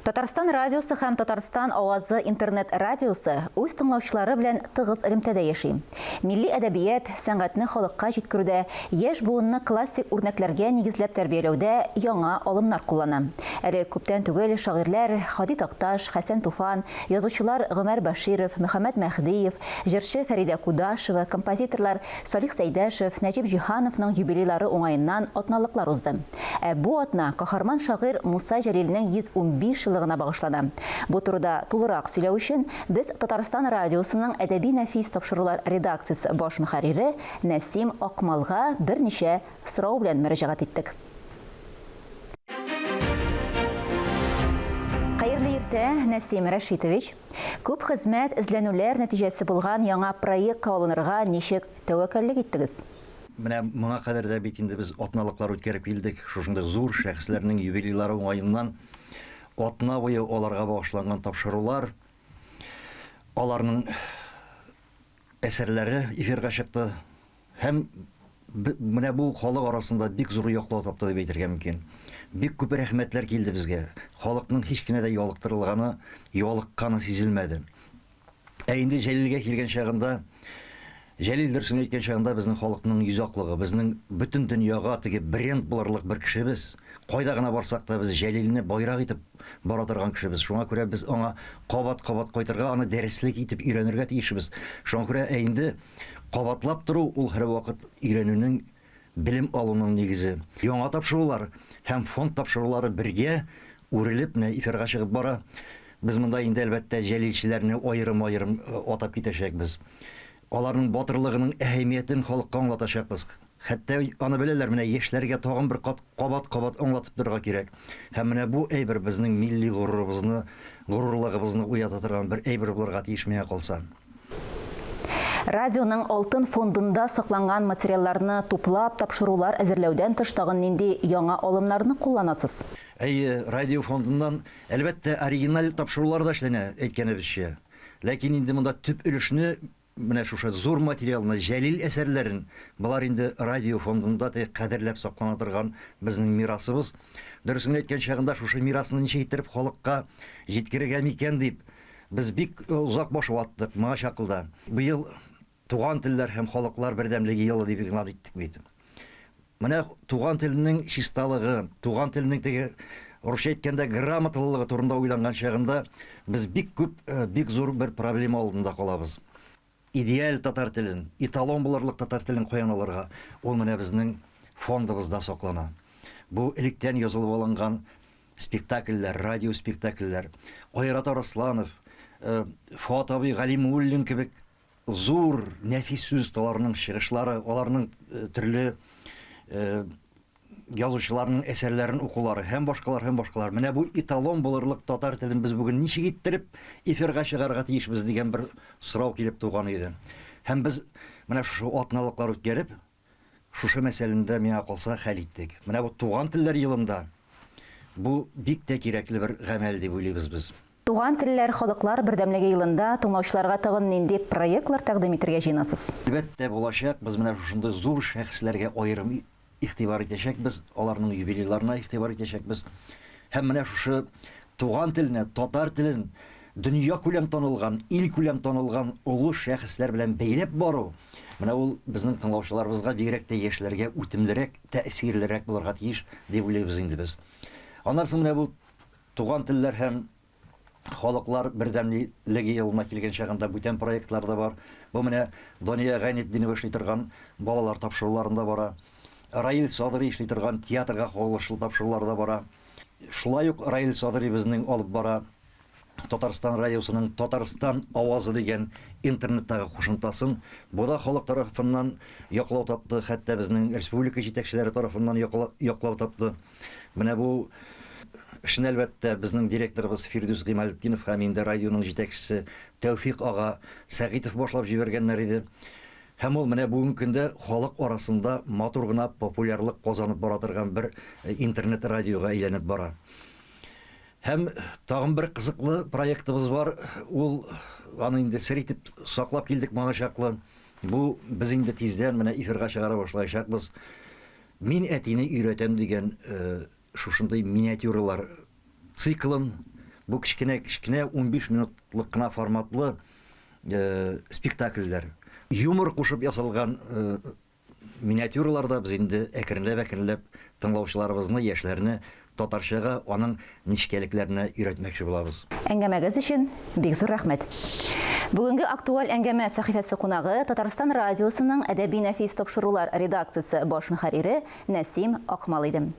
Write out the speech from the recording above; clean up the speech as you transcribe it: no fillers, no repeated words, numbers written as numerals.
Татарстан радиосы һәм Татарстан авазы интернет радиосы үз тыңлаучылары белән тыгыз элемтәдә яши. Милли әдәбият, сәнгатьне халыкка җиткерүдә, яшь буынны классик үрнәкләргә нигезләп тәрбияләүдә яңа алымнар куллана. Әле күптән түгел шагыйрьләр Һади Такташ, Хәсән Туфан, язучылар Гомәр Бәширов, Мөхәммәт Мәһдиев, җырчы Фәридә Кудашева, композиторлар Салих Сәйдәшев, Нәҗип Җиһановның юбилейлары уңаеннан атналыклар узды. Ә бу атна каһарман шагыйрь Муса Җәлилнең 115 еллыгына багышлана. Бу турыда тулырак сөйләү өчен без Татарстан радиосының әдәби-нәфис тапшырулар редакциясе баш мөхәррире Нәсим Акмалга берничә сорау белән мөрәҗәгать иттек. Хәерле иртә, Нәсим Рәшитович! Күп хезмәт, эзләнүләр нәтиҗәсе булган яңа проектка алынырга ничек тәвәккәллек иттегез? Менә моңа кадәр дә бит инде без атналыклар үткәреп килдек. Шушындый зур шәхесләрнең юбилейлары уңаеннан атна буе аларга багышланган тапшырулар, аларның әсәрләре эфирга чыкты. Һәм менә бу халык арасында бик зур яклау тапты дип әйтергә мөмкин. Бик күп рәхмәтләр килде безгә. Халыкның һич кенә дә ялыктырылганы, ялыкканы сизелмәде. Ә инде Җәлилгә килгән чагында, Җәлил дөресен әйткән чагында безнең халыкның йөз аклыгы, безнең бөтен дөньяга теге бренд булырлык бер кешебез. Кайда гына барсак та без Җәлилне байрак итеп бара торган кешебез. Шуңа күрә без аңа кабат-кабат кайтырга, аны дәреслек итеп өйрәнергә тиешбез. Шуңа күрә ә инде Кабатлап тору ул һәрвакыт өйрәнүнең, белем алуның нигезе. Яңа тапшырулар һәм фонд тапшырулары бергә үрелеп менә эфирга чыгып бара. Без монда инде, әлбәттә, җәлилчеләрне аерым-аерым атап китәчәкбез. Аларның батырлыгының әһәмиятен халыкка аңлатачакбыз. Хәтта аны беләләр, менә яшьләргә тагын бер кат кабат-кабат аңлатып торырга кирәк. Һәм менә бу әйбер безнең милли горуруыбызны, горурлыгыбызны уята торган бер әйбер булырга тиеш миңа калса. Радионың алтын фондында сакланган материалларны туплап, тапшырулар әзерләүдән тыш тагын нинди яңа алымнарны кулланасыз? Әйе, радио фондыннан, әлбәттә, оригиналь тапшырулар да эшләнә, әйткәнебезчә. Ләкин инде монда төп өлешне, менә шушы зур материалны, Җәлил әсәрләрен, болар инде радио фондында теге кадерләп саклана торган безнең мирасыбыз. Дөресен генә әйткән чагында, шушы мирасны ничек иттереп халыкка җиткерергә микән дип, Без бик озак баш ваттык моңа чаклы да. Быел Туган телләр һәм халыклар бердәмлеге елы дип игълан иттек бит. Менә туган телнең чисталыгы, туган телнең теге русча әйткәндә грамоталылыгы турында уйланган чагында без бик күп, бик зур бер проблема алдында калабыз. Идеаль татар телен, эталон булырлык татар телен каян алырга? Ул менә безнең фондыбызда саклана. Бу электән язылып алынган спектакльләр, радио спектакльләр. Айрат Арысланов, э, Фоат абый Галимуллин кебек зур нәфис сүз осталарының чыгышлары, аларның э, төрле э, язучыларның әсәрләрен укулары һәм башкалар һәм башкалар. Менә бу эталон булырлык татар телен без бүген ничек иттереп эфирга чыгарга тиешбез дигән бер сорау килеп туган иде. Һәм без менә шушы атналыклар үткәреп, шушы мәсьәләне дә миңа калса хәл иттек. Менә бу туган телләр елында бу бик тә кирәкле бер гамәл дип уйлыйбыз без. Туган телләр, халыклар бердәмлеге елында тыңлаучыларга тагын нинди проектлар тәкъдим итәргә җыенасыз? Әлбәттә, булачак. Без менә шушындый зур шәхесләргә аерым игътибар итәчәкбез, аларның юбилейларына игътибар итәчәкбез. Һәм менә шушы туган телне, татар телен дөньякүләм танылган, илкүләм танылган олы шәхесләр белән бәйләп бару, менә ул безнең тыңлаучыларыбызга, бигрәк тә яшьләргә үтемлерәк, тәэсирлерәк булырга тиеш, дип уйлыйбыз инде без. Аннан соң менә бу Туган телләр һәм халыклар бердәмлеге елына килгән чагында бүтән проектлар да бар. Бу менә Дания Гайнетдинова эшли торган балалар тапшыруларында бара. Раил Садри эшли торган театрга кагылышлы тапшырулар да бара. Шулай ук Раил Садри безнең алып бара Татарстан радиосының Татарстан авазы дигән интернеттагы кушымтасын. Бу да халык тарафыннан яклау тапты, хәтта безнең республика җитәкчеләре тарафыннан яклау тапты. Менә бу эшне, әлбәттә, безнең директорыбыз Фирдүс Гыймалетдинов һәм инде радионың җитәкчесе Тәүфик ага Сәгыйтов башлап җибәргәннәр иде. Һәм ул менә бүгенге көндә халык арасында матур гына популярлык казанып бара торган бер э, интернет-радиога әйләнеп бара. Һәм тагын бер кызыклы проектыбыз бар. Ул аны инде сер итеп саклап килдек моңа чаклы. Бу без инде тиздән менә эфирга чыгара башлаячакбыз. Мин әтине өйрәтәм дигән шушындый миниатюралар циклын. Бу кечкенә-кечкенә 15 минутлык кына форматлы э, спектакльләр. Юмор кушып ясалган э, миниатюраларда без инде әкренләп-әкренләп тыңлаучыларыбызны, яшьләрне татарчага, аның нечкәлекләренә өйрәтмәкче булабыз. Әңгәмәгез өчен бик зур рәхмәт. Бүгенге актуаль әңгәмә сәхифәсе кунагы Татарстан радиосының әдәби-нәфис тапшырулар редакциясе баш мөхәррире Нәсим Акмал иде.